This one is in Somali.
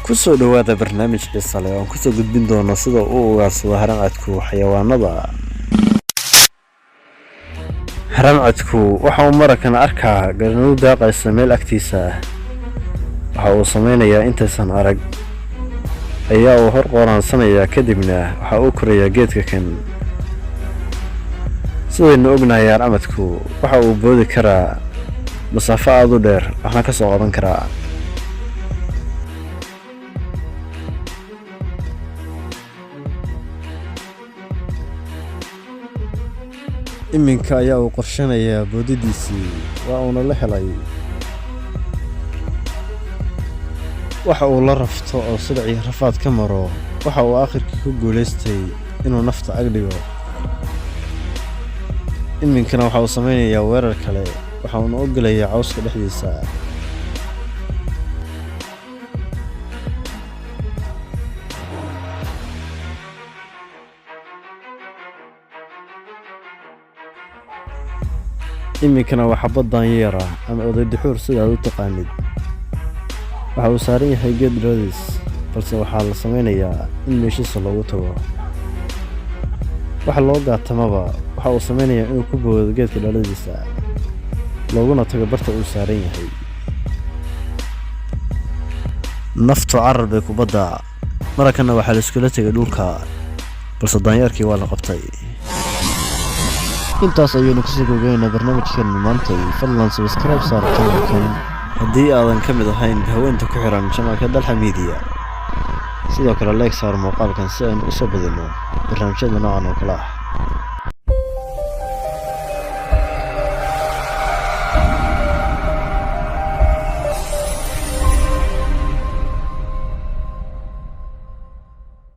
Ku soo dhowaada barnaamij xiiso leh oo aan kusoo gudbin doono sida uu u ugaarsado haramcadku xayawaanada. Haramcadku waxa uu marakan arkaa garanuug daaqaysa meel agtiisa ah. Waxa uu sameynayaa intaysan arag ayaa uu hor qooraansanayaa, kadibna waxa uu korayaa geedka kan. Sidaynu ognahay, haramcadku waxa uu boodi karaa masaafo aad u dheer, waxna ka soo qaban karaa. Iminka ayaa uu qorshanayaa boodidiisii, waa uuna la helay. Waxa uu la rafto oo silic iyo rafaad ka maro, waxa uu aakhirkii ku guulaystay inuu nafta ag dhigo. Iminkana waxa uu sameynayaa weerar kale, waxa uuna u gelayaa cawska dhexdiisa. Iminkana waa xabad daanyeer ah ama oday duxuur sidaad u taqaanid. Waxa uu saaran yahay geed dhaladiis, balse waxaa la sameynayaa in meeshiisa loogu tago. Waxa loo gaatamaba waxa uu sameynayaa inuu ku boodo geedka dhaladiisa, looguna tago barta uu saaran yahay. Naftu carar bay kubadda, marakanna waxaa la iskula tegay dhulka, balse daanyeerkii waa la qabtay. Intaas ayaynu kusoo gabagabeynaa barnaamijkeena maantay. Fadlan subscribe saar channelkan haddii aadan ka mid ahayn haweenta ku xiran channelka Dalxa Media. Sidoo kale like saar muuqaalkan si aynu usoo badino barnaamijyada noocan oo kale ah.